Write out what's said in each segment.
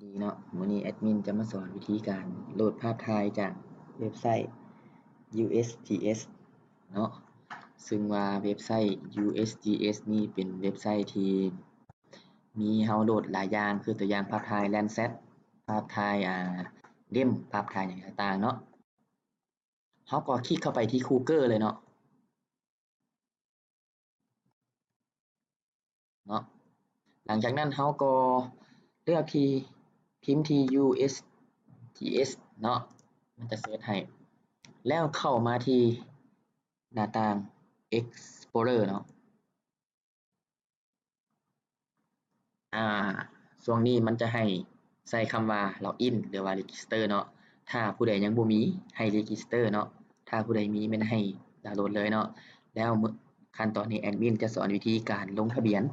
ນີ້ເນາະ ມື້ນີ້ແອດມິນຈະມາສອນວິທີການໂຫຼດພາບຖ່າຍຈາກເວັບໄຊ USGS ເນາະ ຊຶ່ງວ່າເວັບໄຊ USGS ນີ້ເປັນເວັບໄຊທີ່ມີໃຫ້ເຮົາໂຫຼດຫຼາຍຢ່າງ ຄືຕົວຢ່າງພາບຖ່າຍ Landsat ພາບຖ່າຍ ອ່າ DEM ພາບຖ່າຍຫຍັງຕ່າງໆເນາະ. ເຮົາກໍຄລິກເຂົ້າໄປທີ່ Google ເລີຍເນາະ ເນາະ ຫຼັງຈາກນັ້ນເຮົາກໍເລືອກທີ່ ພິມທີ່ USGS ເນາະ ມັນຈະເສີດໃຫ້ ແລ້ວເຂົ້າມາທີ່ໜ້າຕ່າງ Explorer ເນາະ. ອາ ຊ່ວງນີ້ມັນຈະໃຫ້ໃສ່ຄຳວ່າ login ຫຼືວ່າ register ເນາະ ຖ້າຜູ້ໃດຍັງບໍ່ມີ ໃຫ້ register ເນາະ ຖ້າຜູ້ໃດມີແມ່ນໃຫ້ດາວໂຫຼດເລີຍເນາະ. ແລ້ວຂັ້ນຕອນນີ້ແອດມິນຈະສອນວິທີການລົງທະບຽນ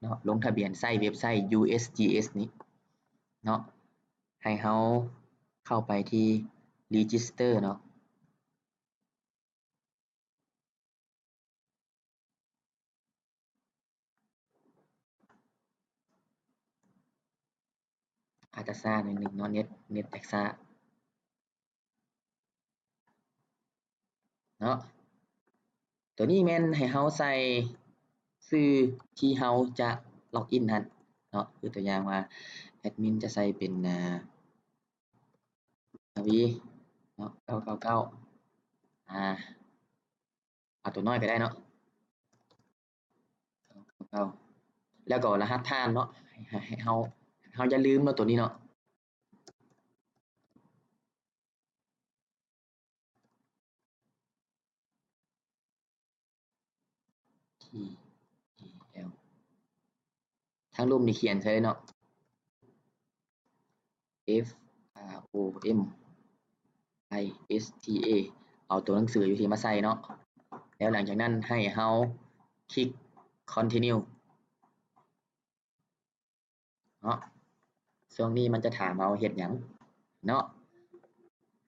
ເນາະ ລົງທະບຽນໃຊ້ເວັບໄຊ USGS ນີ້ເນາະ ໃຫ້ເຮົາເຂົ້າໄປທີ່ register ເນາະ. ອາດຈະຊ້າໜ້ອຍໜຶ່ງເນາະ ເນັດ ເນັດແຕກຊ້າເນາະ. ໂຕນີ້ແມ່ນໃຫ້ເຮົາໃສ່ຊື່ທີ່ເຮົາຈະ login ຫັ້ນເນາະ ຄືຕົວຢ່າງວ່າແອດມິນຈະໃສ່ເປັນ ອາ ນາວີເນາະ ເກົ້າເກົ້າເກົ້າ ອາ ເອົາຕົວນ້ອຍກໍໄດ້ເນາະ ເກົ້າເກົ້າເກົ້າ ແລ້ວກໍລະຫັດຜ່ານເນາະ ໃຫ້ ໃຫ້ເຮົາ ເຮົາຢ່າລືມເນາະ ໂຕນີ້ເນາະ T E L ທາງລຸ່ມນີ້ຂຽນໃສ່ເນາະ F R O M I S T A ເອົາຕົວໜັງສືຢູ່ທີ່ມາໃສ່ເນາະ ແລ້ວຫຼັງຈາກນັ້ນໃຫ້ເຮົາຄລິກ Continue ເນາະ. ຊ່ວງນີ້ມັນຈະຖາມເຮົາເຮັດຫຍັງເນາະ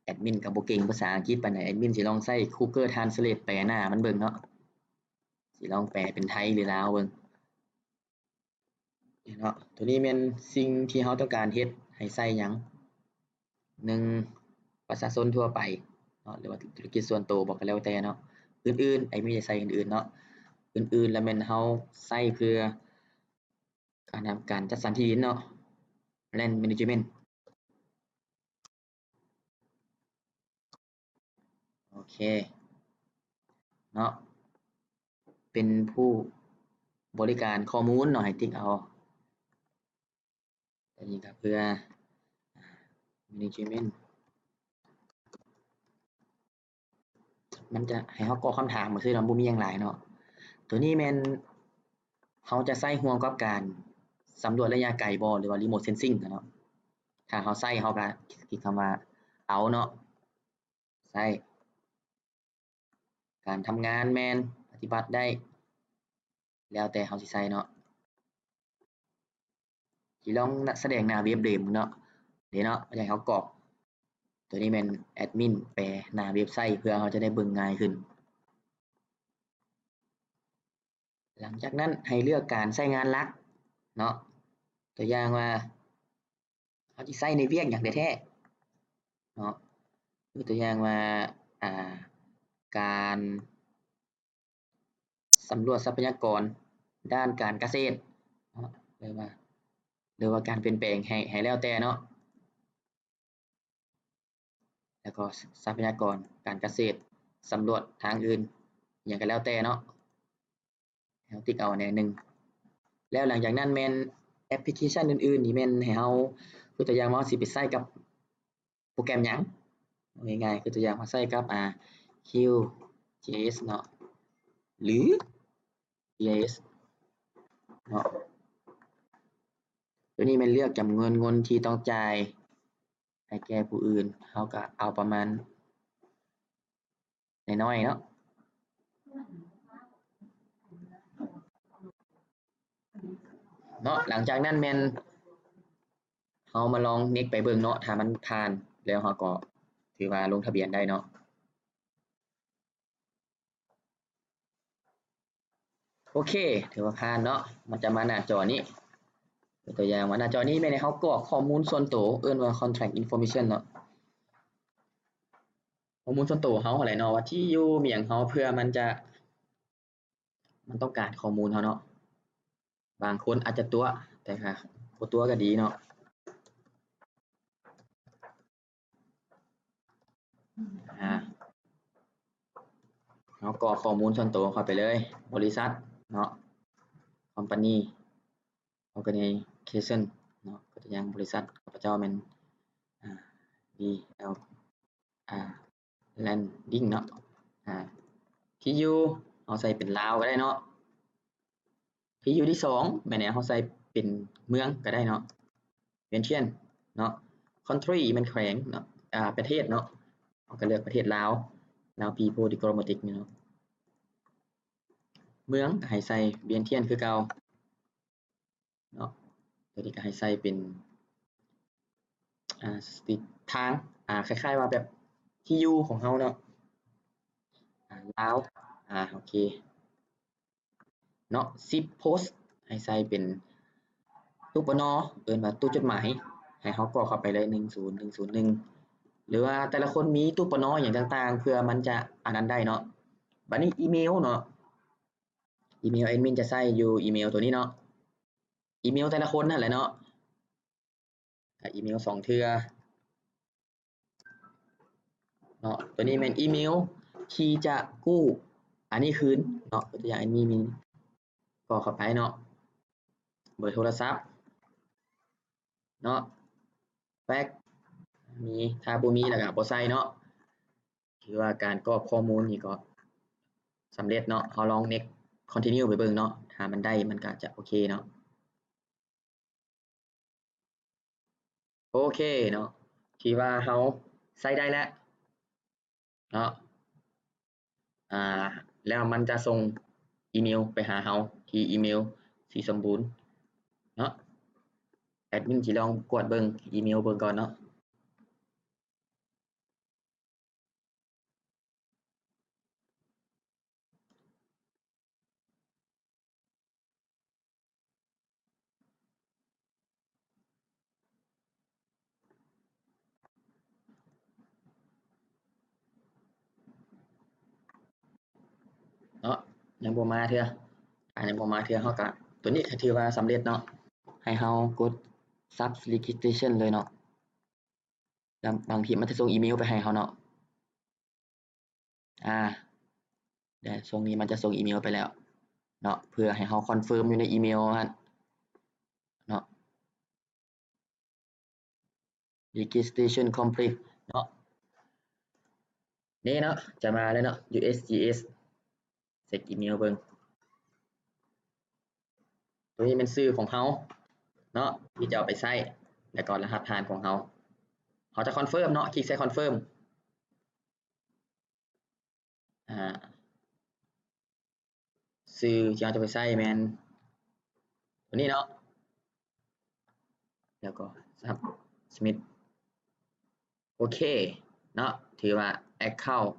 ແອດມິນກໍບໍ່ເກັ່ງພາສາອັງກິດປານໃດ ແອດມິນຊິລອງໃຊ້ Google Translate ແປໜ້າມັນເບິ່ງເນາະ ຊິລອງແປເປັນໄທ ຫຼື ລາວເບິ່ງ. ເນາະ ໂຕນີ້ແມ່ນສິ່ງທີ່ເຮົາຕ້ອງການເຮັດໃຫ້ໃສ່ຫຍັງ ໜຶ່ງ ປະຊາຊົນທົ່ວໄປເນາະ ຫຼືວ່າທຸລະກິດສ່ວນໂຕບໍ ກໍແລ້ວແຕ່ເນາະ ອື່ນໆ ແອດມິນຈະໃສ່ອື່ນໆເນາະ ອື່ນໆ ລະແມ່ນເຮົາໃຊ້ເພື່ອ ການ ການຈັດສັນທີ່ດິນເນາະ Land Management ໂອເຄເນາະ ເປັນຜູ້ບໍລິການຂໍ້ມູນເນາະ ໃຫ້ຕິກເອົາ ອັນນີ້ກໍເພື່ອ Management ມັນຈະໃຫ້ເຮົາກອກຄຳຖາມຊື່ໆເນາະ ບໍ່ມີຫຍັງຫຼາຍເນາະ. ໂຕນີ້ແມ່ນເຮົາຈະໃຊ້ຮ່ວມກັບການສຳຫຼວດໄລຍະໄກບໍ ຫຼືວ່າ Remote Sensing ເນາະ. ຖ້າເຮົາໃຊ້ ເຮົາກໍຄລິກຄຳວ່າ ເອົາ ເນາະ ໃຊ້ ການທຳງານແມ່ນປະຕິບັດໄດ້ ແລ້ວແຕ່ເຮົາຊິໃຊ້ເນາະ. ຊິລອງສະແດງໜ້າເວັບເດີມເນາະ ເດ້ເນາະ ຢາກໃຫ້ເຮົາກອກ ໂຕນີ້ແມ່ນແອດມິນແປໜ້າເວັບໄຊ ເພື່ອເຮົາຈະໄດ້ເບິ່ງງ່າຍຂຶ້ນ. ຫຼັງຈາກນັ້ນໃຫ້ເລືອກການໃຊ້ງານຫຼັກເນາະ ຕົວຢ່າງວ່າ ເຮົາຊິໃຊ້ໃນວຽກຫຍັງແທ້ໆເນາະ ຍົກຕົວຢ່າງວ່າ ອ່າ ການສຳຫຼວດຊັບພະຍາກອນດ້ານການກະເສດເນາະ ຫຼືວ່າ ຫຼືວ່າການປ່ຽນແປງ ໃຫ້ ໃຫ້ແລ້ວແຕ່ເນາະ ແລ້ວກໍຊັບພະຍາກອນການກະເສດ ສຳຫຼວດທາງອື່ນ ຫຍັງກໍແລ້ວແຕ່ເນາະ. ເຮົາຕິກເອົາແນວໜຶ່ງ ແລ້ວຫຼັງຈາກນັ້ນແມ່ນແອັບພລິເຄຊັນອື່ນໆນີ້ແມ່ນໃຫ້ເຮົາ ຄືຕົວຢ່າງວ່າເຮົາຊິໄປໃຊ້ກັບໂປຣແກຣມຫຍັງ ເອົາງ່າຍໆ ຄືຕົວຢ່າງເຮົາໃຊ້ກັບ ອ່າ QGIS ເນາະ ຫຼື GIS ເນາະ. ໂຕນີ້ແມ່ນເລືອກຈຳນວນເງິນທີ່ຕ້ອງຈ່າຍໃຫ້ແກ່ຜູ້ອື່ນ ເຮົາກໍເອົາປະມານ ນ້ອຍໆເນາະ ເນາະ. ຫຼັງຈາກນັ້ນແມ່ນເຮົາມາລອງ next ໄປເບິ່ງເນາະ ຖ້າມັນຜ່ານແລ້ວເຮົາກໍຖືວ່າລົງທະບຽນໄດ້ເນາະ. ໂອເຄ ຖືວ່າຜ່ານເນາະ ມັນຈະມາໜ້າຈໍນີ້ ຕົວຢ່າງວ່າໜ້າຈໍນີ້ແມ່ນໃຫ້ເຮົາກອກຂໍ້ມູນສ່ວນໂຕ ເອີ້ນວ່າ contact information ເນາະ ຂໍ້ມູນສ່ວນໂຕເຮົາຫັ້ນແຫຼະເນາະ ວ່າທີ່ຢູ່ ອີ່ຫຍັງເຮົາ ເພື່ອມັນຈະ ມັນຕ້ອງການຂໍ້ມູນເຮົາເນາະ. ບາງຄົນອາດຈະຕົວະ ແຕ່ກະບໍ່ຕົວະກະດີເນາະ. ອາ ເຮົາກອກຂໍ້ມູນສ່ວນໂຕເຂົ້າໄປເລີຍ ບໍລິສັດເນາະ company organization ເນາະ ຍົກຕົວຢ່າງບໍລິສັດຂ້າພະເຈົ້າແມ່ນ ອາ ດີແອລ ອາ Landing ເນາະ ອາ ທີ່ຢູ່ ເຮົາໃສ່ເປັນລາວກະໄດ້ເນາະ. ທີ່ຢູ່ທີສອງແມ່ນໃຫ້ເຮົາໃສ່ເປັນເມືອງກະໄດ້ເນາະ Vientiane ເນາະ. Country ແມ່ນແຂວງເນາະ ອາ ປະເທດເນາະ ເຮົາກະເລືອກປະເທດລາວ Lao People Democratic ນີ້ເນາະ. ເມືອງກະໃຫ້ໃສ່ Vientiane ຄືເກົ່າເນາະ. ໂຕນີ້ກະໃຫ້ໃສ່ເປັນ ອາ ສະຕຣີດ ທາງ ອາ ຄ້າຍໆວ່າແບບທີ່ຢູ່ຂອງເຮົາເນາະ ອາ ລາວ ອາ ໂອເຄເນາະ. Zip post ໃຫ້ໃສ່ເປັນຕູ້ ປນ ເອີ້ນວ່າຕູ້ຈົດໝາຍ ໃຫ້ເຮົາກອກເຂົ້າໄປເລີຍ ໜຶ່ງສູນໜຶ່ງສູນໜຶ່ງ ຫຼືວ່າແຕ່ລະຄົນມີຕູ້ ປນ ອີ່ຫຍັງຕ່າງໆ ເພື່ອມັນຈະອັນນັ້ນໄດ້ເນາະ. ບາດນີ້ອີເມວເນາະ ອີເມວແອດມິນຈະໃຊ້ຢູ່ອີເມວໂຕນີ້ເນາະ ອີເມວແຕ່ລະຄົນຫັ້ນແຫຼະເນາະ ກະອີເມວສອງເທື່ອເນາະ. ໂຕນີ້ແມ່ນອີເມວທີ່ຈະກູ້ອັນນີ້ຄືນເນາະ ຕົວຢ່າງອັນນີ້ມີ ກໍເຂົ້າໄປເນາະ ເບີໂທລະສັບເນາະ ແຟກ ມີ ຖ້າບໍ່ມີແລ້ວກະບໍ່ໃສ່ເນາະ. ຖືວ່າການກອກຂໍ້ມູນນີ້ກໍສຳເລັດເນາະ ເຮົາລອງ next continue ໄປເບິ່ງເນາະ ຖ້າມັນໄດ້ມັນກະຈະໂອເຄເນາະ. ໂອເຄເນາະ ທີ່ວ່າເຮົາໃຊ້ໄດ້ແລ້ວເນາະ ອາ ແລ້ວມັນຈະສົ່ງອີເມວໄປຫາເຮົາທີ່ອີເມວສີສົມບູນເນາະ. ແອດມິນຊິລອງກວດເບິ່ງອີເມວເບິ່ງກ່ອນເນາະ. ເນາະ ຍັງບໍ່ມາເທື່ອ ອາ ຍັງບໍ່ມາເທື່ອ ເຮົາກະ ໂຕນີ້ກະຖືວ່າສຳເລັດເນາະ ໃຫ້ເຮົາກົດ sub registration ເລີຍເນາະ. ບາງທີມັນຈະສົ່ງອີເມວໄປໃຫ້ເຮົາເນາະ ອາ ແຕ່ຊ່ວງນີ້ມັນຈະສົ່ງອີເມວໄປແລ້ວເນາະ ເພື່ອໃຫ້ເຮົາ confirm ຢູ່ໃນອີເມວຫັ້ນເນາະ. Registration complete ເນາະ ນີ້ເນາະ ຈະມາແລ້ວເນາະ USGS ເຊັກອີເມວເບິ່ງ. ໂຕນີ້ແມ່ນຊື່ຂອງເຮົາເນາະ ທີ່ຈະເອົາໄປໃຊ້ ແລ້ວກໍລະຫັດຜ່ານຂອງເຮົາ ເຮົາຈະ confirm ເນາະ ຄລິກໃສ່ confirm ອາ ຊື່ທີ່ເຮົາຈະໄປໃຊ້ແມ່ນໂຕນີ້ເນາະ ແລ້ວກໍ submit ໂອເຄເນາະ ຖືວ່າ account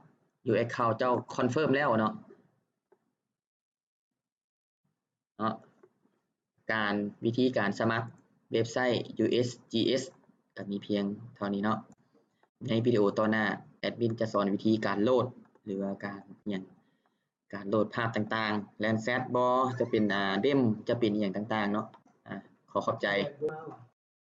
your account ເຈົ້າ confirm ແລ້ວເນາະ ເນາະ. ການ ວິທີການສະໝັກເວັບໄຊ USGS ກໍມີພຽງເທົ່ານີ້ເນາະ. ໃນວິດີໂອຕໍ່ໜ້າ ແອດມິນຈະສອນວິທີການໂຫຼດ ຫຼືວ່າການຫຍັງ ການໂຫຼດພາບຕ່າງໆ Landsat ບໍ ຈະເປັນ ອາ BEM ຈະເປັນອີ່ຫຍັງຕ່າງໆເນາະ. ອາ ຂໍຂອບໃຈ.